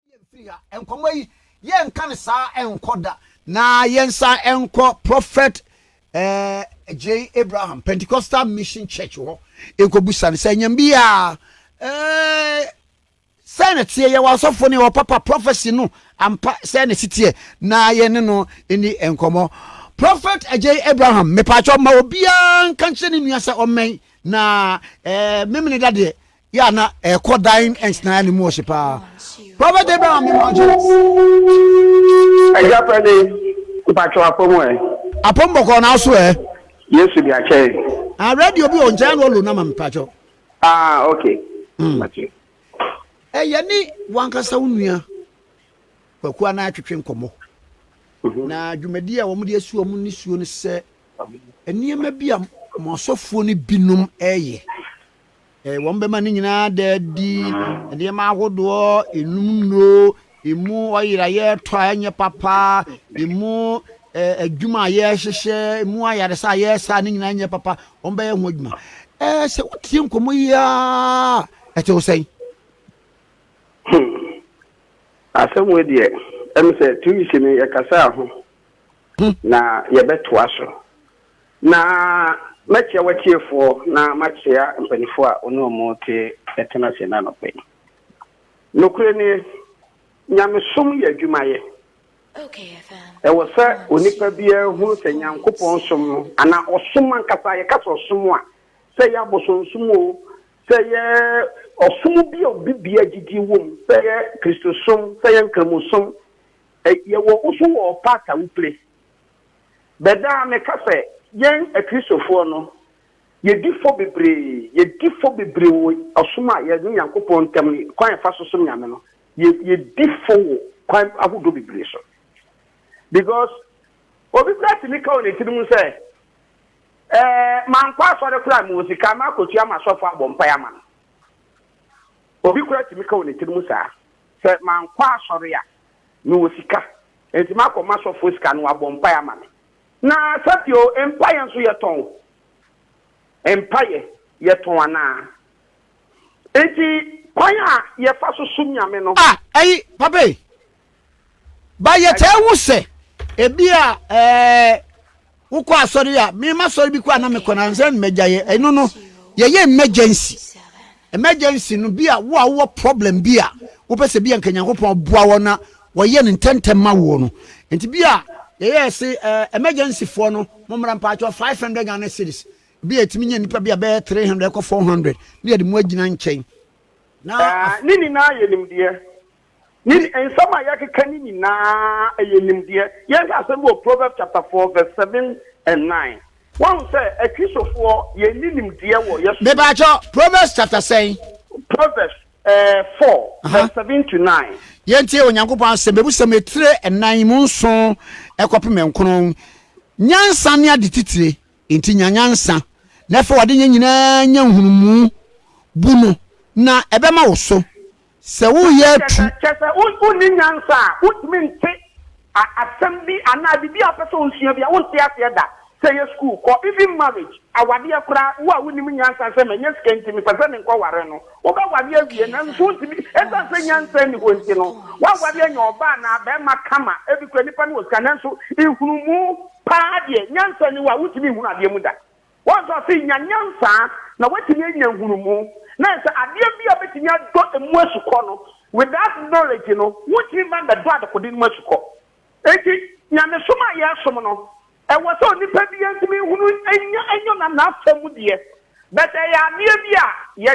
Yɛmfiri ha. Nkɔmmɔ yi, yɛnka no saa nkɔ da. Na yɛnsan nkɔ Prophet eh, J. Abraham, Pentecostal Mission Church hɔ, nkɔbusa no sɛ nyam bi a eh, sɛ na teɛ yɛwɔ asɔfoɔ no yɛwɔ papa prophecy no ampa sɛ na si teɛ na yɛne no ni nkɔmmɔ. Prophet J. Abraham, mepaakyɛw ma obiara nka nkyerɛ ne nua sɛ ɔmmɛn na eh, memene da deɛ Yɛ a na ɛkɔ dan nsena ne mu ɔhye paa. Prophet Abraham me mɔgye. Agya pɛni mpakyɛw apɔm ɛ. Apɔm bɔkɔɔ na aso ɛ. Yesu de akyɛ yɛn. Ah radio bi wɔ nkyɛn na ɔlo na ma mpakyɛw. Ah okay. Mm. Mate. Ɛyɛ ne wankasa wo nua Kwaku anaa twetwe nkɔmmɔ. Mhm. Na dwumadi a wɔn de asi wɔn nisuo no sɛ nneɛma bi a mo asɔfoɔ no binom ɛyɛ. Wɔn bɛma ne nyinaa ada adi, nneɛma ahodoɔ, enum nnuro, emu ɔyera yɛretɔ a ɛnyɛ papa, emu adwuma a yɛrehyehyɛ, emu ayaresa a yɛresa ne nyinaa nyɛ papa, wɔn bɛyɛ ho adwuma. Ɛɛ sɛ wotie nkɔmmɔ yi ara ɛte wo sɛn? Hmm. Asɛm wei deɛ, ɛm sɛ 2 weeks no yɛkasaa ho na yɛbɛtoa so. Na mɛkyea w'atiefoɔ na makyea mpanimfoɔ a wo ne wɔn te tena ase nnɛ anɔpa yi. Nokorɛ nie, nyamesom yɛ adwumayɛ. Ɛwɔ sɛ onipa biara hunu sɛ Nyankopɔn som no anaa ɔsom ankasa, yɛka sɛ ɔsom a, sɛ ɛyɛ abosonsom o, sɛ ɛyɛ ɔsom bi a obi biara gyidie wɔ mu, sɛ ɛyɛ Kristosom, sɛ ɛyɛ Nkramosom, yɛwɔ wo so wɔ part a wo play. But daa meka sɛ yɛn Akristofoɔ no, yɛdi fɔ bebree, yɛdi fɔ bebree wɔ ɔsom a yɛne Nyankopɔn ntam no, kwan a yɛfa so som Nyame no, yɛ, yɛdi fɔ wɔ kwan ahodoɔ bebree so. Because obi koraa tumi ka wɔ ne tirim sɛ, ɛɛ, mankɔ asɔre koraa mewɔ sika, makɔtua m'asɔfo abɔ mpaeɛ ama no. Obi koraa tumi ka wɔ ne tirim saa, sɛ mankɔ asɔre a, mewɔ sika. Enti makɔ m'asɔfoɔ sika no wabɔ mpaeɛ ama me. Na sɛbio mpaeɛ nso yɛtɔn? Mpaeɛ yɛtɔn anaa? Enti kwan a yɛfa so som Nyame no. Ah ɛyi papa yi ba yɛtaa hu sɛ ebi a ɛɛ wokɔ asɔre a me m'asɔre bi kɔ a na mekɔ na ansa na magya yɛ ɛno no yɛyɛ emergency emergency no bi a wo a wowɔ problem bi a wopɛ sɛ bi a nka Nyankopɔn boa wɔ na wɔyɛ no ntɛntɛm ma woɔ no nti bi a yɛyɛ se eh, emergency foɔ no mommra mpaatwɔ 500 Ghana cedis bi a ɛtumi nya nnipa bi a bɛyɛ 300 kɔ 400 ne yɛde mu agyina nkyɛn na eh, ne nyinaa yɛ nimdeɛ Ne nsɛm a yɛkeka no nyinaa yɛ nimdeɛ. Yɛnhwɛ asɛm bi wɔ Proverbs chapter 4 verse 7 and 9. Woahu sɛ Akristofoɔ yɛnni nimdeɛ wɔ yɛ som. Mepaakyɛw, Proverbs chapter sɛn? Proverbs eh, 4 verse 7 to 9. Yɛntie Onyankopɔn asɛm, Mebusɛm etire ɛnan mu nson kɔpem nkron. Nyansa ne ade titire, enti nya nyansa, na fa w'adeyɛ nyinaa nya nhunumu. Bu no, na ɛbɛma wo so. Sɛ woreyɛ atu. Kyerɛ sɛ, wonni nyansa a, wontumi nte asɛm bi anaa biribi a wopɛ sɛ wosua bi a, wonte aseɛ da. Sɛ ɛyɛ sukuu kɔ, even marriage, awadeɛ koraa, wo a wonnim nyansa sɛ manya sika nti mepɛ sɛ menkɔware no, wobɛware awie nanso wontumi, ɛsiane sɛ nyansa nni hɔ nti no, woaware anya ɔbaa anaa barima kama, ebi koraa nipa no wɔ sika nanso nhunumu paa deɛ, nyansa nni hɔ a, wontumi nhunu adeɛ mu da. Wɔn nso ɔse nya nyansa na woatumi anya nhunumu na ayɛ sɛ adeɛ bi a bɛtumi adɔ emu asukɔ no without knowledge no wontumi mma mmɛdɔ adekode no mu asukɔ. Enti nyamesom a yɛresom no ɛwɔ sɛ onipa biara ntumi nhunu nya anya na n'afa mu deɛ but ɛyɛ adeɛ bi a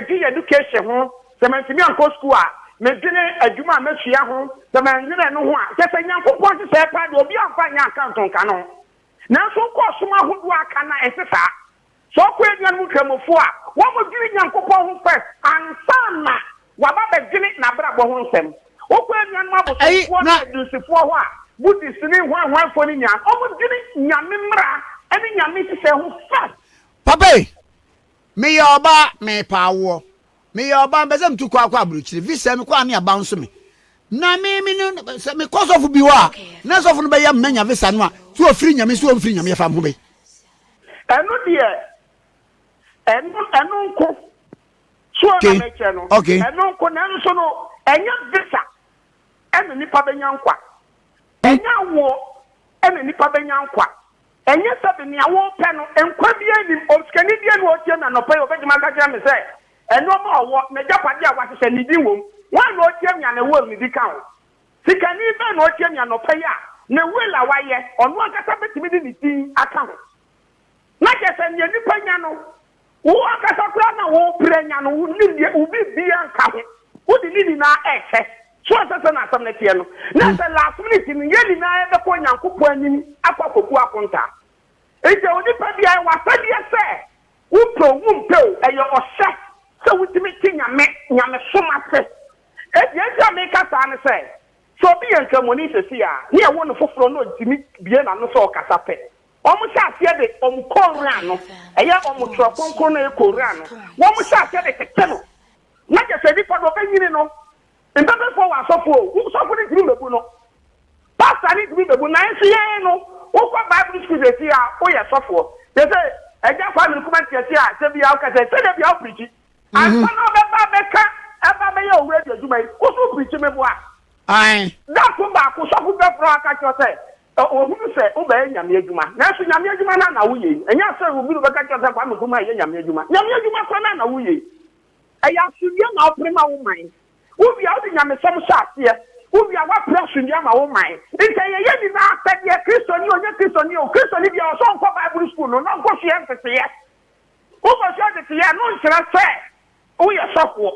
yɛdwe yɛn education ho sɛ mantumi ankɔ school a medwene adwuma a mɛsua ho sɛ mannwene ɛno ho a kyerɛ sɛ Nyankopɔn nhyehyɛɛ paa deɛ obiara mfa nyɛ account nka ne ho. Nanso wokɔ ɔsom ahodoɔ a aka no a, ɛnte saa. Sɛ wokɔ yɛn nuanom Nkramofo a, wɔdwene Nyankopɔn ho first ansa na wɔaba abɛdwene n'abrabɔ ho nsɛm. Wokɔ yɛn nuanom abosomfoɔ ne adunsifoɔ hɔ a, Buddhist ne hwan hwanfoɔ no nyinaa, wɔdwene Nyame mmara ne Nyame nhyehyɛɛ ho first. Papa ei, meyɛ ɔbaa, meepɛ awoɔ. Meyɛ ɔbaa mepɛ sɛ metu kwan kɔ aburokyire visa mekɔ a ne aba nso me na me me ne sɛ mekɔ sɔfo bi hɔ a na sɔfo no bɛyɛ manya visa no a so ɔfiri nyame so ɔmfiri nyame yɛfa ho bɛyi. Ɛno deɛ ɛno ɛno nko so na mekyerɛ no ɛno nko nanso no ɛnyɛ visa ɛna nipa bɛnya nkwa ɛnyɛ awoɔ ɛna nipa bɛnya nkwa. Ɛnyɛ sɛ de nea worepɛ no, nkwa biara nnim. Osikani biara nni hɔ a otie me anɔpa yi a obetumi aka akyerɛ me sɛ nneɛma a ɔwɔ, n'agyapade a wahyehyɛ, ne din wom. Hwan na otie me a ne will ne di ka ho? Sikani bɛn na otie me anɔpa yi a ne will a wayɛ, ɔno ankasa betumi de ne din aka ho? Na kyerɛ sɛ nea nnipa nya no, Wo ankasa koraa na worepere anya no, wonnim deɛ, wo biribiara nka ho. Wode ne nyinaa rekyɛ. So ɛsɛ sɛ na asɛm no teɛ no? Na sɛ last minute no, yɛn nyinaa yɛbɛkɔ Onyankopɔn anim akɔ akɔbu akontaa. Enti onipa biara, ɛwɔ asɛdeɛ sɛ, wopɛ o, wompɛ o, ɛyɛ ɔhyɛ sɛ wotumi te Nyame, Nyamesom ase. Deɛ nti a meka saa ne sɛ, sɛ obi yɛ Nkramoni seesei a, ne yɛwo no foforɔ na ɔtumi bue n'ano sɛ ɔkasa pɛ, Wɔhyɛ aseɛ de wɔn Koran no, ɛyɛ wɔn twerɛ kronkron no a ɛyɛ Koran no, wɔhyɛ aseɛ de tete no. Na kyerɛ sɛ nipa no ɔbɛnyini no, mpɛpɛfoɔ wɔ asɔfoɔ o, sɔfo no ntumi mmɛbu no, pastor no ntumi mmɛbu no, nanso yɛn no, wokɔ Bible school seesei a, woyɛ sɔfoɔ. Kyerɛ sɛ Agya Kwame Nkrumah nteaseɛ a, sɛ bia woka sɛ, sɛdeɛ bia wopirikyi. Ansa na ɔbɛba abɛka ɛba abɛyɛ owura di adwuma yi, wo so wopirikyi meboa. Ae. Da ko baako, sɔfo bɛfrɛ wo aka akyerɛ wo sɛ ɔhunu sɛ wobɛyɛ Nyame adwuma. Nanso Nyame adwuma no ara na woyɛ yi. Ɛnyɛ sɛ obi na ɔbɛka akyerɛ wo sɛ Kwame Nkrumah yɛ Nyame adwuma. Nyame adwuma koraa no ara na woyɛ yi. Ɛyɛ asomdwoeɛ na wopere ma wo man. Wowie a, wode nyamesɛm hyɛ aseɛ. Wowie a, woapere asomdwoeɛ ama wo man. Nti ɛyɛ yɛn nyinaa asɛdeɛ, Kristoni o, ɔnyɛ Kristoni o, Kristoni biara ɔsɛ ɔnkɔ Bible sukuu no na ɔnkɔsua nteteeɛ. Wokɔsua nteteeɛ a, ɛno nkyerɛ sɛ woyɛ sɔfoɔ.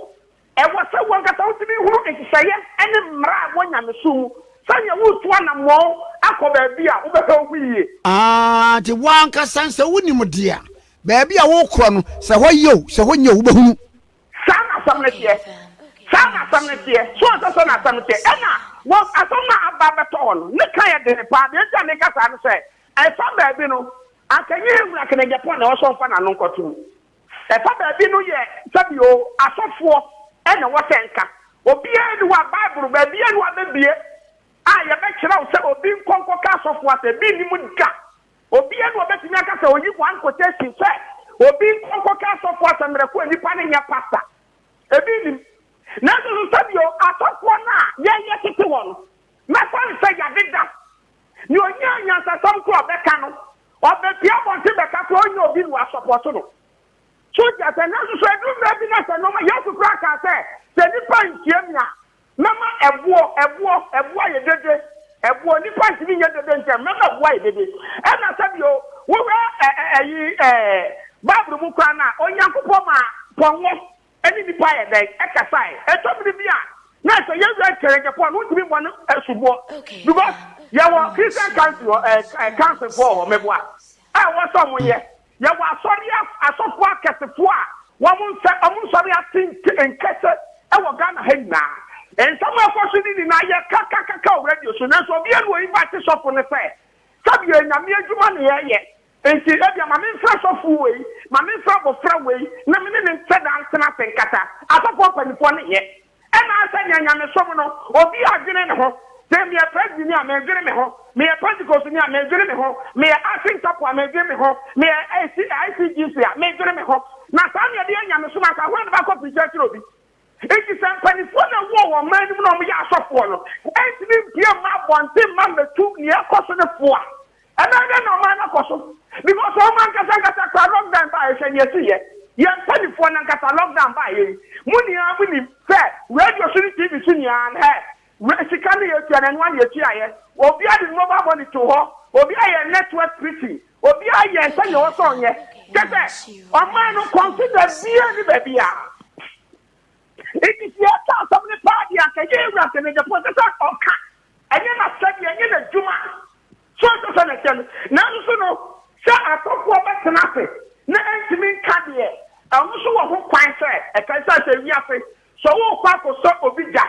Ɛwɔ sɛ wo ankasa wotumi hunu nhyehyɛeɛ ne mmara a ɛwɔ nyamesom mu sɛdeɛ woretu anammɔn akɔ baabi a wobɛhwɛ wo ho yie. Aa, nti wo ankasa sɛ wonim deɛ a, baabi a worekorɔ no, sɛ hɔ yɛ o, sɛ hɔ nyɛ o, wobɛhunu. Saa na asɛm no teɛ. Saa na asɛm no teɛ. So ɔnsɛ sɛ na asɛm no teɛ? Ɛna wɔ asɛm no a aba abɛtɔ hɔ no, ne ka yɛ den paa. Deɛ nti a meka saa ne sɛ, ɛfa baabi no, anka ɛnyɛ yɛn wura Kenneth Agyapong na ɛwɔ sɛ ɔmfa n'ano nkɔto mu. Ɛfa baabi no yɛ sɛbi o, asɔfoɔ na ɛwɔ sɛ nka. Obiara nni hɔ a Bible baabiara nni hɔ a bɛbue a yɛbɛkyerɛ wo sɛ obi nkɔ nkɔka asɔfoɔ asɛm. Ebi nni mu da. Obiara nni hɔ a ɔbɛtumi aka sɛ ɔyi one quotation sɛ obi nkɔ nkɔka asɔfoɔ asɛm mmerɛ ko a nipa no nyɛ pastor. Ebi nni mu. Nanso so sɛbi o, asɔfoɔ no a yɛyɛ tete hɔ no, mɛfa no sɛ yɛadeda. Nea ɔnyaa nyansasɛm koraa a ɔbɛka no, Ɔbɛpue abɔnten bɛka sɛ ɔnyɛ obi na wasɔpɔto no. So wote aseɛ? Nanso so ɛduru mmerɛ bi na sɛ nnoɔma, Yesu koraa kaa sɛ, sɛ nnipa ntie me a, mɛma ɛboɔ, ɛboɔ, ɛboɔ ayɛ dede. Ɛboɔ, nnipa ntumi nyɛ dede ntɛm, mɛma ɛboɔ ayɛ dede. Ɛna sɛbio, wohwɛ ɛ, ɛ, ɛyi, ɛ, Bible mu koraa no a, Onyankopɔn maa pɔnkɔ ne nnipa yɛ dɛn? Ɛkasae. Ɛtɔ mmere bi a, na sɛ yɛn wura Kyerɛkyerɛfoɔ no, wontumi mmɔ no soboɔ because yɛwɔ Christian council hɔ, ɛɛ eh, council foɔ hɔ, meboa a ɛwɔ sɛ wɔn yɛ. Yɛwɔ asɔre asɔfoɔ akɛsefoɔ a wɔn nsa wɔn nsɔre ate nkɛse ɛwɔ Ghana ha nyinaa. Nsɛm a ɛkɔ so ne nyinaa yɛ kakakaka wɔ radio so, nanso obiara na oinvite sɔfo no sɛ sɛbi yɛ nyame adwuma na yɛyɛ. Enti ebia ma memfrɛ sɔfo wei, ma memfrɛ abofra wei na me ne no nkyɛ da ntena ase nkasa. Asɔfoɔ mpanimfoɔ no nyɛ. Ɛna sɛ nea nyamesom no, obi adwene ne ho. Sɛ meyɛ Presbyni a, medwene me ho. Meyɛ Pentecostni a, medwene me ho. Meyɛ Asin Chapel a, medwene me ho. Meyɛ ICGC a, medwene me ho. Na saa na yɛde yɛ nyamesom anka hwan na bɛakɔ preachi akyerɛ obi? Enti sɛ mpanimfoɔ na ɛwɔ wɔn man no mu na wɔyɛ asɔfoɔ no ntumi mpue mma abɔnten mma mmɛtu nea ɛkɔ so no fo a, ɛbɛyɛ dɛn na ɔman no akɔ so? Because wɔn ankasa ankasa koraa lockdown baeɛ, hwɛ nea ɛsiiɛ. Yɛn mpanimfoɔ no ankasa lockdown baeɛ yi, mo nyinaa monim sɛ radio so ne TV so nyinaa no, hɛ, sika no yɛtua no, ɛno ara na yɛtuaeɛ. Obiara de ne mobile money too hɔ, obiara yɛ network preaching, obiara yɛɛ sɛnea ɛwɔ sɛ ɔnyɛ. Kyerɛ sɛ, ɔman no consider biara nni baabiara. Enti sɛ yɛka asɛm no paa deɛ anka ɛnyɛ yɛn wura Sɛnɛgyɛfoɔ ɛsɛ sɛ ɔka. Ɛnyɛ n'asɛdeɛ, ɛnyɛ n'adwuma. So ɛsɛ sɛ n'ɛkyɛ no. Nanso so no, sɛ asɔfoɔ bɛtena ase na ɛntumi nka deɛ, ɛno nso wɔ ho kwan sɛ ɛka. Ɛsiane sɛ wiase, sɛ worekɔ akɔsɔ obi gya,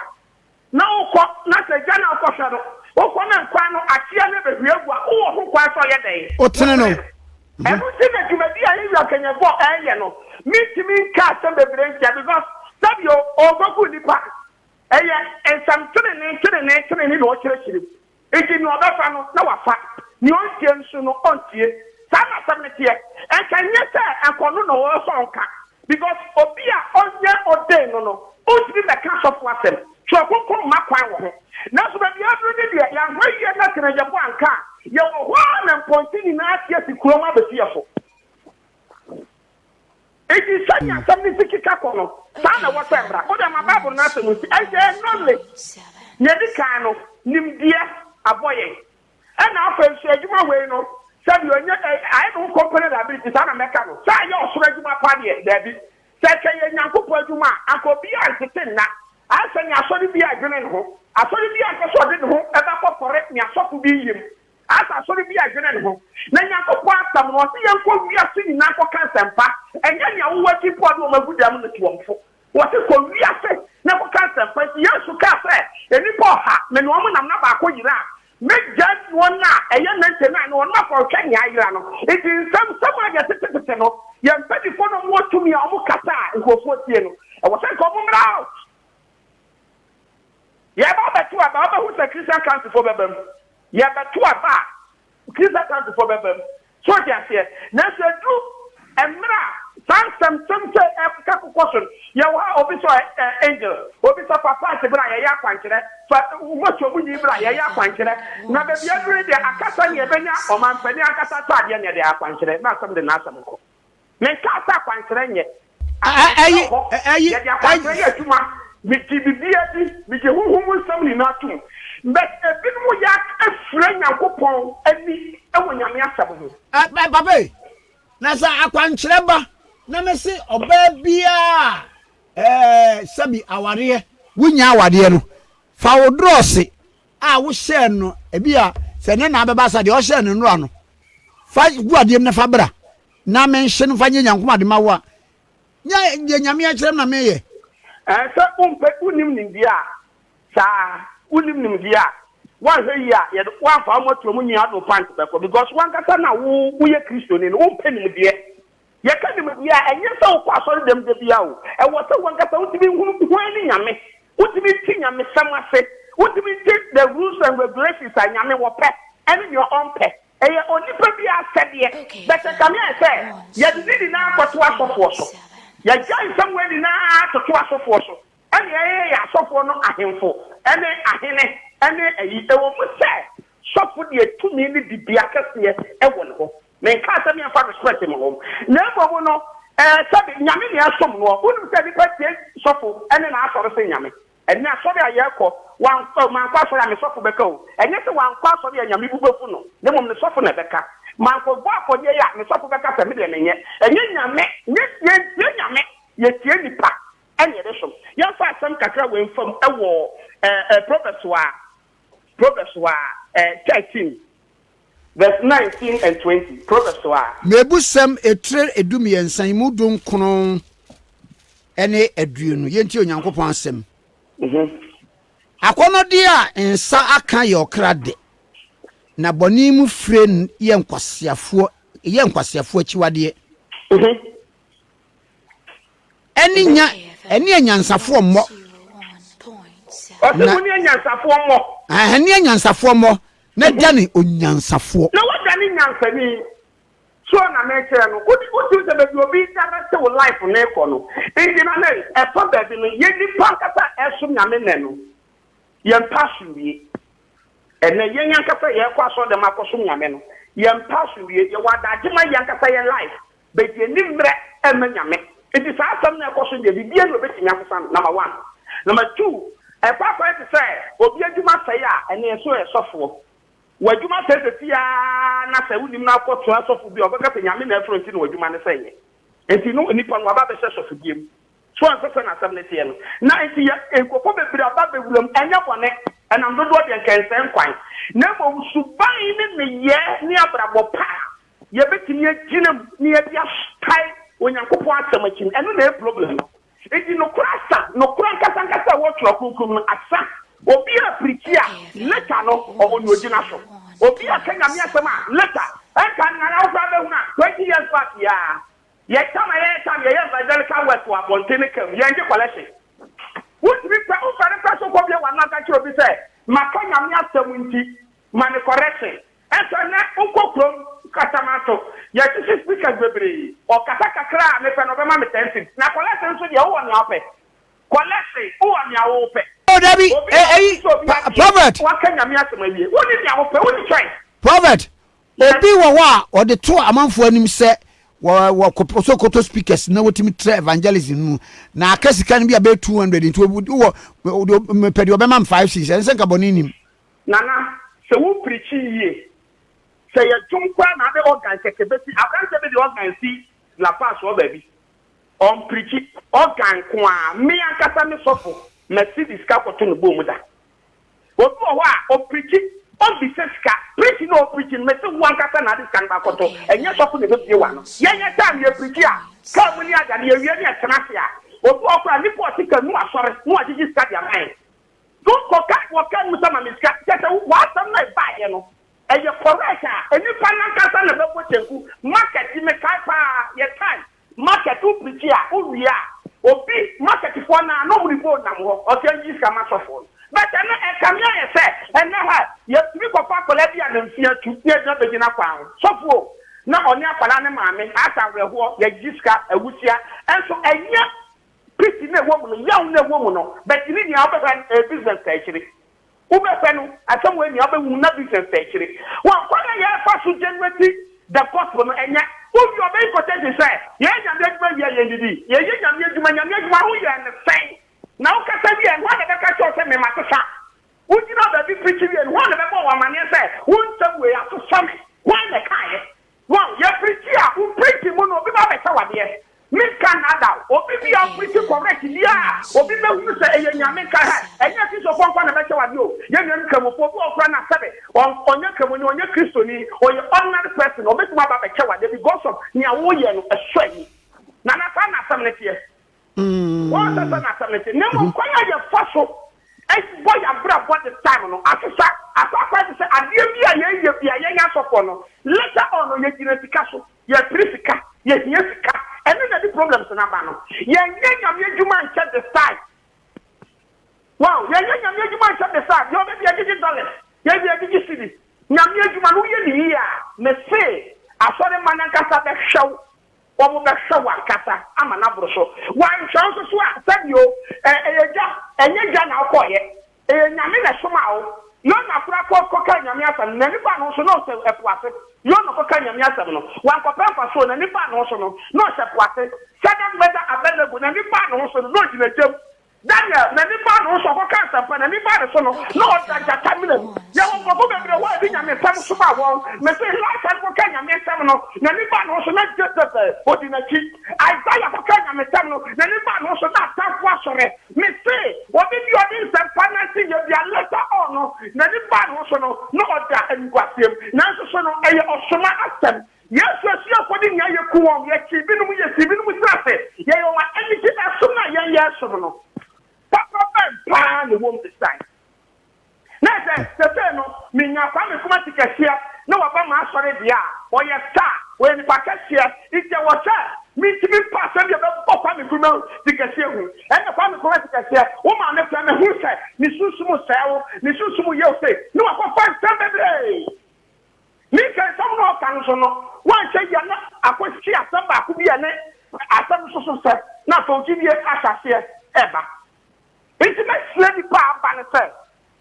na wokɔ na sɛ gya no a wokɔhwɛ no, wokɔ na nkwan no akyea na ɛbɛhwie agu a, wowɔ ho kwan sɛ ɔyɛ dɛn? Wotene no. Ɛno nti na dwumadi a yɛn wura Kanyɛbɔ ɛreyɛ no, mentumi nka asɛm bebree ntia because sɛ Sɛbio, ɔnkɔku nnipa. Ɛyɛ nsɛm tenenee, tenenee, tenenee na ɔkyerɛkyerɛ mu. Enti nea ɔbɛfa no, na wafa, nea ɔntie nso no, ɔntie. Saa na asɛm no teɛ. Ɛnka ɛnyɛ sɛ anka ɔno na ɔwɔ sɛ ɔnka, because obi a ɔnyɛ ordained no no, ɔntumi mmɛka asɔfo asɛm. Twerɛ Kronkron mma kwan wɔ ho. Nanso baabi a aduru no deɛ, yɛanhwɛ yie na Tenegyefo anka a, yɛwɔ hɔ ara na mpɔnkye nyinaa ate asi kurom abɛsi yɛn so. Enti sɛnea asɛm no si keka kɔ no, saa na ɛwɔ sɛ ɛbra. Wo deɛ ma Bible no asɛm nsi. Ɛnkyɛ knowledge. Nea edi kan no, nimdeɛ abɔ yɛn. Ɛna afei nso adwuma wei no, sɛdeɛ ɔnyɛ ɛ, ayɛ ne ho company liability, saa na mɛka no. Sɛ ayɛ ɔsoro adwuma pa deɛ, daabi. Sɛ ɛka yɛ Nyankopɔn adwuma a, anka obiara ntete nna. Ayɛ sɛ nea asɔre biara dwene ne ho. Asɔre biara mpɛ sɛ ɔde ne ho bɛkɔfɔre nea asɔfo bi reyɛ mu. Asa asɔre bi a dwene ne ho. Na Nyankopɔn asɛm no, ɔse yɛnkɔ wiase nyinaa nkɔka nsɛmpa, ɛnyɛ nea wowɔ akyi mpo a ɔde wɔn agu dɛm no to wɔn fo. Wɔse kɔ wiase na kɔka nsɛmpa. Nti Yesu kaa sɛ, nnipa ɔha, me ne wɔn nam na baako yera a, mɛgyae wɔn a ɛyɛ 99 no, wɔn akɔhwɛ nea ayera no. Nti nsɛm sɛm a yɛtetetete no, yɛn mpaninfoɔ no a wɔwɔ tumi a wɔkasa a nkurɔfoɔ tie no, ɛwɔ sɛ nka wɔn mmra out. Yɛreba abɛto aba a, wobɛhu sɛ Christian Council foɔ bɛba mu. Yɛrebɛto aba a, Christian Council foɔ bɛba mu. So wote aseɛ? Nanso ɛduru mmerɛ a saa nsɛmsɛm sɛ ɛkeka kokɔ so no, yɛwɔ ha, obi sɛ ɔyɛ angel, obi sɛ fa pant bra yɛyɛ akwankyerɛ, fa moto mu nwi bra yɛyɛ akwankyerɛ. Na baabi aduru yi deɛ, akasa ne yɛbɛnya ɔmanpanin ankasa ataadeɛ ne yɛde ayɛ akwankyerɛ, na asɛm de n'asɛm kɔ. Menkaa sɛ akwankyerɛ nyɛ. Akwankyerɛ wɔ hɔ. Yɛde akwankyerɛ yɛ adwuma. Megye biribiara di. Megye honhom mu nsɛm nyinaa tom. But ebinom yɛ afira Nyankopɔn ani wɔ Nyame asɛm ho. Papa yi, na sɛ akwankyerɛ ba na mese ɔbaa biara a sɛbi awareɛ, wonnya awareɛ no, fa wo drɔse a wohyɛɛ no, ebi a sɛ ne na abɛba sa deɛ ɔhyɛɛ no nnora no, fa gu adeɛ mu na fa bra na menhye no fa nyɛ Nyankopɔn ade ma wo a, nyɛ deɛ Nyame akyerɛ me na meyɛ. Ɛɛ sɛ wompɛ wonnim nimdeɛ a, saa wonnim nimdeɛ a, woanhwɛ yie a yɛde woamfa wo mmɔtoa mu nwi ado pant bɛkɔ because wankasa na wo woyɛ Kristoni no wompɛ nimdeɛ. Yɛka nimdeɛ a, ɛnyɛ sɛ wokɔ asɔre dɛm da biara o. Ɛwɔ sɛ wankasa wotumi hunu hwan ne Nyame, wotumi te nyamesɛm ase, wotumi te the rules and regulations a Nyame wɔpɛ ɛne nea ɔmpɛ. Ɛyɛ onipa biara asɛdeɛ, but ɛkame ayɛ sɛ yɛde ne nyinaa akɔto asɔfoɔ so. Yɛagyae nsɛm wei nyinaa atoto asɔfoɔ so, ɛna yɛyɛ yɛn asɔfoɔ no ahemfo ne ahene ne ayi. Ɛwɔ mu sɛ sɔfo deɛ tumi ne dibea kɛseɛ wɔ ne hɔ, menkaa sɛ meɛmfa respect mma wɔn, na mmom no ɛɛ sɛbe Nyame na yɛsom noɔ. Wonim sɛ nnipa tie sɔfo ne n'asɔre sen Nyame. Ɛnnɛ asɔre a yɛkɔ, wankɔ, mankɔ asɔre a me sɔfo bɛka o. Ɛnyɛ sɛ wankɔ asɔre a Nyame bo bɛfu no, na mmom ne sɔfo na ɛbɛka. Mankɔbɔ afɔdeɛ yi a, me sɔfo bɛka sɛ me deɛ menyɛ. Ɛnyɛ Nyame, nyɛ, yɛntie Nyame, yɛtie nnipa ɛna yɛde som. Yɛmfa asɛm kakra wei mfa mu ɛwɔ ɛ, ɛ, Proverbs a, Proverbs a, ɛ, 13, verse 19 and 20. Proverbs a. Mebusɛm etire edumiɛnsa yi mu dunkron ne aduonu. Yɛntie Onyankopɔn asɛm. Akɔnnɔdeɛ a nsa aka yɛ ɔkra dɛ, na bɔne mu fire yɛ nkwaseafoɔ yɛ nkwaseafoɔ akyiwadeɛ. Ɛne nya ɛne anyansafoɔ mmɔ. Ɔse mo ne anyansafoɔ mmɔ. Ɛne anyansafoɔ mmɔ na dane onyansafoɔ. Na wadane nyansani. So na mekyerɛ no wode wotumi sɛ baabi obi direct wo life no rekɔ no nti na nɛ ɛfa baabi no yɛ nipa ankasa a ɛsom Nyame nɛ no yɛmpɛ asomdwie. Ɛnɛ yɛn ankasa yɛkɔ asɔre dɛm akɔsom Nyame no yɛmpɛ asomdwie. Yɛwɔ adagye ma yɛn ankasa yɛ life but yɛnni mmerɛ mma Nyame. Nti saa asɛm no a ɛkɔ so deɛ biribiara ni obɛtumi asesa no number one. Number two ɛkɔ akɔyɛ te sɛ obi adwuma sɛe a ɛnɛ yɛsɛ ɔyɛ sɔfoɔ. W'adwuma sɛe sɛsi ara na sɛ wonim na akɔtoa sɔfo bi a ɔbɛka sɛ Nyame na ɛfrɛ nti na w'adwuma no sɛeɛ. Nti no nipa no waba abɛhyɛ sɔfodie mu. So ɛnsɛ sɛ n'asɛm no teɛ no? Na nti yɛ nkurɔfoɔ bebree aba abɛwura mu, ɛnyɛ bɔne, ɛnam dodoɔ deɛ nka ɛnsɛe nkwan, na mmom suban ne nneyɛɛ ne abrabɔ pa a yɛbɛtumi agyina mu na yɛde atae Onyankopɔn asɛm akyi no, ɛno na ɛyɛ problem no. Enti nokorɛ asa, nokorɛ ankasa ankasa a ɛwɔ Twerɛ Kronkron mu no asa. Obi a pirikyi a, later no, ɔwɔ nea ɔgyina so. Obi a ka Nyame asɛm a, later, ɛnka no nana wo koraa bɛhunu a, 20 years back yi ara, yɛ tam a yɛyɛ tam, yɛyɛ evangelical work wɔ abɔnten ne car mu, yɛngye collection. Wotumi pɛ, wofɛre pɛ so kɔbue w'ano aka kyerɛ obi sɛ, Maka Nyame asɛm nti, ma me correction. Ɛnso ɛnnɛ, wokɔ kurom, Kasamanso, yɛasisi speakers bebree. Ɔkasa kakra a, mepɛ no ɔbɛma me ten cedis. Na correction nso deɛ, wowɔ nea wopɛ. Correction, wowɔ nea wopɛ. Oh, dabi, Obi a eyi, ɔte sɛ obi adeɛ, prophet. waka Nyame asɛm awie. Wonni nea wopɛ, wonni choice. Prophet, Obi wɔ hɔ a ɔde to amanfoɔ anim sɛ wɔ wɔ kɔ sɛ kɔtɔ speakers na wɔtumi trɛ evangelism no mu na aka sika no bi a bɛyɛ 200 nti wɔ mepɛ deɛ ɔbɛma me 5 cedis ɛne sɛ nka bɔne nim. Nana, sɛ wo preachi yie, sɛ yɛ dwom koraa na ade organ kɛkɛ bɛsi, aberanteɛ bi de organ si La Paz hɔ baabi, ɔmpreachi, organ nko ara, me ankasa me sɔfo, masi de sika kɔto no bowl mu da. Obi wɔ hɔ a, ɔpreachi, ɔmmisa sika. Preaching na ɔpreachi no, mese wo ankasa na ade sika no bɛakɔtɔ, ɛnyɛ sɔfo na ɛbɛbue w'ano. Yɛn yɛ time yɛpreachi a, car mu ne ade ade, yɛwie ne yɛtena ase a, obi wɔ hɔ koraa a, nnipa a ɔte car mu na wasɔre na wagyegye sika de ama yɛn. Wonkɔka wɔ car no mu sɛ ma me sika, kyerɛ sɛ w'asɛm no a ɛbaeɛ no, ɛyɛ correct a, nnipa no ankasa na ɛbɛbɔ kyenku. Market yi, mekae paa, yɛ time, Market wo preachi a wo wie a obi market foɔ no a na ɔmo de bowl nam hɔ ɔsɛ yɛn gye sika ma sɔfoɔ no but ɛnɛ ɛkame ayɛ sɛ ɛnɛ ha yɛtumi kɔfa akwadaa bi a ne mfe atu na yɛde no abɛgyina kwan ho sɔfoɔ o na ɔne akwadaa ne maame asa awerɛhoɔ yɛgye sika awusia ɛnso ɛnyɛ pity na ɛwɔ mu no yaw na ɛwɔ mu no but ne nyinaa wobɛhwɛ no ɛyɛ business ka akyire. Wobɛhwɛ no, asɛm wei nea wobɛhu na business da akyire. Wɔn kwan a yɛfa so generate the gospel no ɛnyɛ. Wowie a ɔbɛyi quotation sɛ, yɛyɛ Nyame adwuma wie a yɛndidi. Yɛyɛ Nyame adwuma, Nyame adwuma ho yɛɛ no sɛn? Na wokasa wie a, hwan na ɛbɛka kyerɛ wo sɛ me masesa? Wogyina baabi preach wie no, hwan na ɛbɛbɔ wo amaneɛ sɛ wo nsɛm wei asesa me? Hwan na ɛkaeɛ? Wow, yɛ preachi a, wo preaching mu no obi ba bɛkyɛ wo adeɛ. Me nka nnaadaa wo, obi bi a wo preachi correct biara a, obi bɛhunu sɛ ɛyɛ Nyame nka hɛ, ɛnyɛ Akristofoɔ nkoa na ɛbɛkyɛ wo adeɛ o, yɛn nuanom Nkramofoɔ, obi wɔ hɔ koraa no a sɛbe ɔnyɛ Kramoni, ɔnyɛ Kristoni, ɔyɛ ordinary person, ɔbɛtumi aba abɛkyɛ wo adeɛ because of nea woyɛ no ɛsɔ ani. Nana saa na asɛm no teɛ. Wɔn sɛ sɛ na asɛm no te. Na mmom kwan a yɛfa so bɔ yɛn abrabɔ this time no asesa. Akɔ akɔyɛ te sɛ adeɛ bi a yɛyɛ bi a yɛnyɛ asɔfoɔ no, later on no yɛgyina sika so, yɛpere sika, yɛhia sika. Ɛno na ɛde problems no aba no. Yɛnyɛ Nyame adwuma nkyɛ this time. Wow, yɛnyɛ Nyame adwuma nkyɛ this time. Deɛ ɔbɛbi yɛgyegye dollars, yɛbi yɛgyegye cedis. Nyame adwuma no woyɛ no yie a, mese asɔremma no ankasa bɛhwɛ wo. Wɔbɛhwɛ wo ankasa ama no aboro so. Wɔanhwɛ wo nso so a, sɛbi o, ɛ, ɛyɛ gya, ɛnyɛ gya na wokɔeɛ. Ɛyɛ Nyame na ɛsomaa wo. Yona koraa kɔ, kɔkaa Nyame asɛm no, n'ani baa ne ho so, na ɔhyɛ ɛpo ase. Yona kɔkaa Nyame asɛm no, wankɔpɛ mfasoɔ, n'ani baa ne ho so no, na ɔhyɛ po ase. Shadrach, Meshach, Abednego, n'ani baa ne ho so no, na ɔgyina gya mu. Daniel, n'ani baa ne ho so, ɔkɔkaa asɛmpa, n'ani baa ne so no, na ɔda gyata mena mu. Yɛwɔ nkurɔfo bebree hɔ a yɛde Nyame nsɛm somaa wɔn. Mese, Elisha no kɔkaa Nyame nsɛm no, n'ani baa ne ho so, na Jezebel odi n'akyi. Isaiah kɔkaa Nyame nsɛm no, n'ani baa ne ho so, na atamfo asɔre. Mese, obi bi a ɔde nsɛmpa nante yɛ bi a, later on no, n'ani baa ne ho so no, na ɔda animguaseɛ mu. Nanso so no, ɛyɛ ɔsoma asɛm. Yesu asuafo no nyinaa yɛku wɔn, yɛkyee binom, yɛsii binom tiri ase, yɛyɛ wɔn anigye ɛsom no a yɛn yɛresom no. Papa bɛn paa na ɛwom this time? Na sɛ sesei no menya Kwame Nkrumah ti kɛseɛ na waba m'asɔre deɛ a, ɔyɛ star, ɔyɛ nipa kɛseɛ, nti ɛwɔ sɛ mentumi mpa asɛm bi a ɛbɛbɔ Kwame Nkrumah ti kɛseɛ hu. Ɛnna Kwame Nkrumah ti kɛseɛ, wo maame koraa mehu sɛ ne sunsum sɛe wo, ne sunsum yɛ wo sei, na wakɔfa nsɛm bebree. Ne nsɛnsɛm no a ɔka no so no, wanhwɛ yie a na akɔsi asɛm baako bi a ɛne asɛm no soso sɛ, na afei wo gyidie ahyɛ aseɛ reba. Nti mɛsrɛ nnipa a aba no sɛ,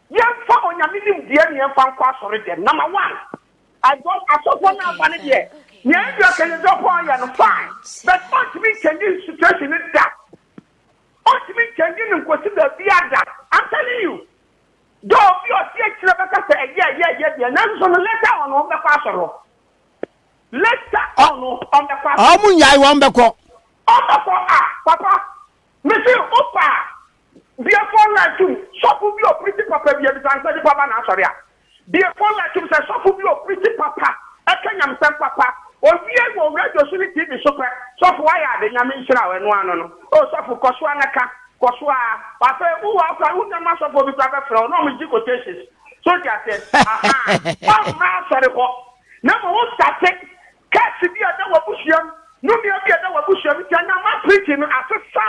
yɛmfa Onyame nimdeɛ ne yɛmfa nkɔ asɔre dɛm. Number one, I don't, asɔfoɔ no a aba no deɛ, nea Andrew Akanyideɔpɔn yɛ no fine, but ɔntumi nkyɛngye situation no da. Ɔntumi nkyɛngye no nkɔsi baabiara da. I'm telling you. Though obi a ɔte akyire bɛka sɛ ɛyɛ ɛyɛ ɛyɛ deɛ, nanso no later on wɔn bɛkɔ asɔre hɔ. Later on no wɔn bɛkɔ asɔre. Wɔn nyae wɔn bɛkɔ. Wɔn bɛkɔ ah papa mesi wopa a bie phone line tum sɔfo bi opiriti papa bi ebisa no sɛ nipa ba n'asɔre a bie phone line tum sɛ sɔfo bi opiriti papa ɛka nyamsɛm papa owie wɔ radio so ne TV so pɛ sɔfo wayɛ ade nyame nhyira wo ɛno ano no o sɔfo kɔ so ara na ka Kɔ so ara. Afei wo wɔ hɔ koraa wo nuanom asɔfoɔ bi koraa bɛfrɛ wo na wɔn gye quotations. So wote aseɛ? Ahaa. Wɔmma asɔre hɔ. Na mmom wo starte curse bi a ɛda w'abusua mu, nnome bi a ɛda w'abusua mu nti ɛnam ma preaching no asesa.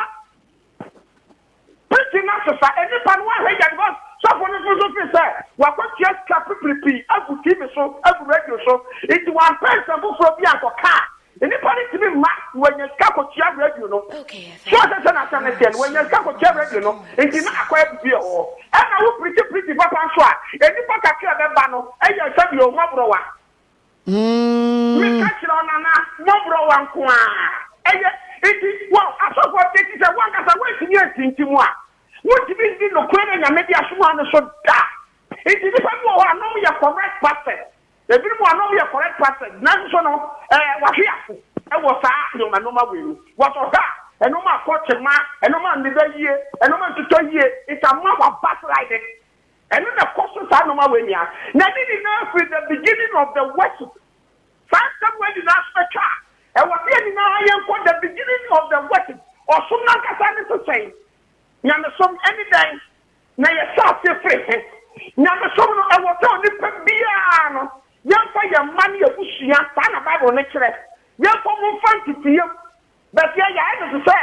Preaching no asesa, nnipa no wɔnhwɛ yie because sɔfo no nso feel sɛ wakɔtua sika pipiripi agu TV so, agu radio so, nti wampɛ nsɛm foforɔ bi ankɔka a, nnipa no ntumi mma na wanya sika akɔtua radio no. So ɔsɛ sɛ n'asɛm no teɛ no, wanya sika akɔtua radio no, nti na akɔyɛ biribi wɔ hɔ. Ɛna wo preachi preaching papa nso a, nnipa kakra a ɛbɛba no yɛ sɛdeɛ ɔmmɔborɔwa. Meka kyerɛ wo nana, mmɔborɔwa nko ara. Ɛyɛ nti wɔ asɔfoɔ nti sɛ wo ankasa woantumi antintim a, wontumi nni nokorɛ na Nyame de asoma no so da. Nti nnipa bi wɔ hɔ a na wɔyɛ correct pastors, ebinom wɔ hɔ a na wɔyɛ correct pastors nanso so no ɛɛ wɔahwe ase wɔ saa nneɛma nneɛma wei mu. Wɔsɔ hwɛ a, nneɛma akɔ kyema, nneɛma nneda yie, nneɛma ntotɔ yie, nti ama wɔabackslide. Ɛno na ɛkɔ so saa nnoɔma wei nyinaa. Na ne nyinaa firi the beginning of the worship. Saa nsɛm wei nyinaa so bɛtwa a, ɛwɔ sɛ yɛn nyinaa yɛnkɔ the beginning of the worship. Ɔsom no ankasa ne so sɛn? Nyamesom ɛne dɛn? Na yɛhyɛ aseɛ firi he? Nyamesom no, ɛwɔ sɛ onipa biara no, yɛmfa yɛn mma ne yɛn abusua, saa na Bible no kyerɛ, yɛmfa wɔn mfa nteteyɛ mu. But yɛ yɛayɛ no te sɛ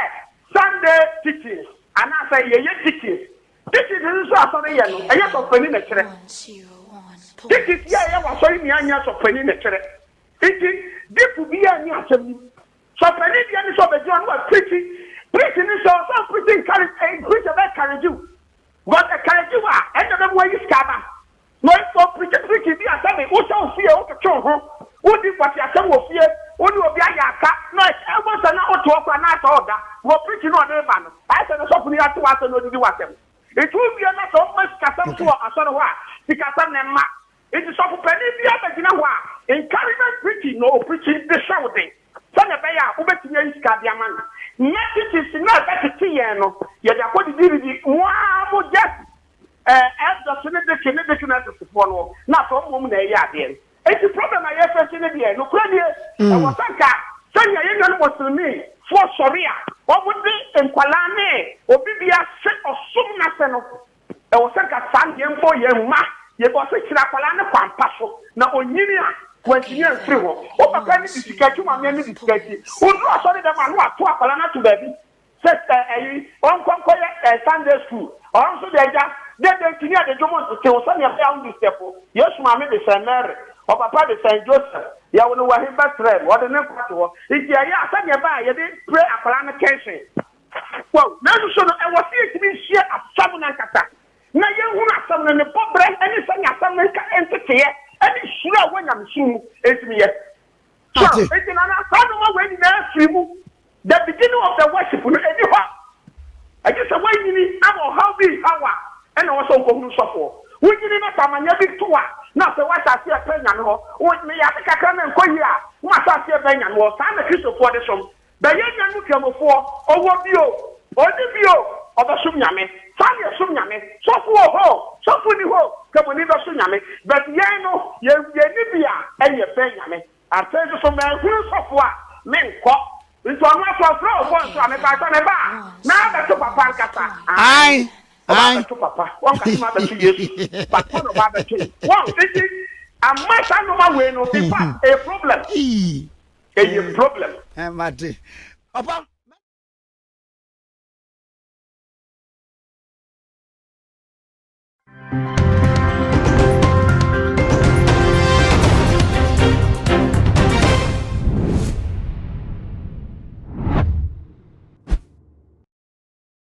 Sunday teachings anaasɛ yɛyɛ teachings. Teachings no nso asɔre yɛ no, ɛnyɛ sɔfopanin na ɛkyerɛ. Teachings yɛ a ɛyɛ wɔ asɔre nyinaa nyɛ sɔfopanin na ɛkyerɛ. Nti deep biara nni asɛm no mu. Sɔfopanin deɛ ne sɛ ɔbɛgyina hɔ na wapreachi. Preach no nso ɔsɛ ɔpreachi encourage, preach ɛbɛ encourage wo. Because encourage wo a, ɛnna ɛbɛma wayi sika aba. Na ɔpirikyi pirikyi bi a sɛbe wohyɛ wo fie, wotwetwe wo ho, wodi nkwaseasɛm wɔ fie, wo ne obi ayɛ aka, na ɛbɔ sɛ na wote hɔ koraa na ayɛ sɛ ɔreda, wɔ pirikyi na ɔde reba no, ayɛ sɛ ne sɔfo no ate w'asɛm na ɔdidi w'asɛm. Nti wowie na sɛ woma sikasɛm so wɔ asɔre hɔ a, sikasɛm na ɛmma. Nti sɔfo panin biara bɛgyina hɔ a, encouragement preaching na ɔpirikyi de hyɛ wo den sɛnea ɛbɛyɛ a wobɛtumi ayi sika de ama no. Na teachings no a ɛbɛtete yɛn no, yɛde akɔdidididi mo ara mo just Eh elders ne deacon ne deaconesses foɔ no na afei wɔn mmom na ɛyɛ adeɛ no. Enti problem a yɛ face no deɛ nokorɛ nie, ɛwɔ sɛ nka sɛnea yɛn nuanom Muslimi foɔ sɔre a wɔn de nkwadaa ne obi biara hyɛ ɔsom no ase no, ɛwɔ sɛ nka saa na yɛn bɔ yɛn mma, yɛ ɔse kyerɛ akwadaa no kwan pa so na ɔnyini a wantumi amfiri ho. Wo papa ani di sika akyi, wo maame ani di sika akyi, woduru asɔre dɛm a na wato akwadaa no ato baabi. Sɛ ɛ ɛyi ɔnkɔ nkɔyɛ ɛ Sunday school ɔno nso deɛ agya dɛ dɛ nti ne yɛde dwom ntete wo sɛnea ɛbɛyɛ a wo ndistɛpo Yesu maame de sɛn Mary ɔpapa de sɛn Joseph yɛwo no wɔ he Bethlehem ɔde ne nkwa to hɔ nti ɛyɛ a sɛnea ɛbɛyɛ a yɛde pray akwadaa no tension wow nanso so no ɛwɔ sɛ yɛtumi nhyia asɛm no ankasa na yɛhunu asɛm no ne bɔberɛ ne sɛnea asɛm no nka nteteeɛ ne suro a ɛwɔ nyamesom mu ɛtumi yɛ so nti nana saa nnoɔma wei nyinaa firi mu. The beginning of the worship no ɛni hɔ. Ɛgye sɛ woanyini ama ɔhaw bi reha wo a, ɛna ɛwɔ sɛ wokɔhunu sɔfoɔ. Wonyini na sɛ amanneɛ bi to wo a, na afei woahyɛ aseɛ repɛ Nyame hɔ. Wo, meyɛ ade kakra na ɛnkɔ yie a, na mahyɛ aseɛ rebɛn Nyame hɔ. Saa na Kristofoɔ de som. Bɛ yɛn nuanom Kramofoɔ, ɔwɔ bi o, ɔnni bi o, ɔbɛsom Nyame. Saa na yɛsom Nyame. Sɔfo wɔ hɔ o, sɔfo nni hɔ o, Kramoni bɛsom Nyame. But yɛn no, yɛ, yɛnni bi a, ɛne yɛbɛn Nyame. Afei nso so manhunu sɔfo a, menkɔ. Nti ɔno aso ɔfrɛ wo phone so a, mepakyɛ meba a, na abɛto papa ankasa. Ae, Ɔba ae. abɛto papa. Wɔnka sɛ mabɛto Yesu, but hɔ na ɔba abɛto yi. Wɔn, nti ama saa nnoɔma wei no, in fact, ɛyɛ problem. Ii. Ɛyɛ problem. Mate. Papa.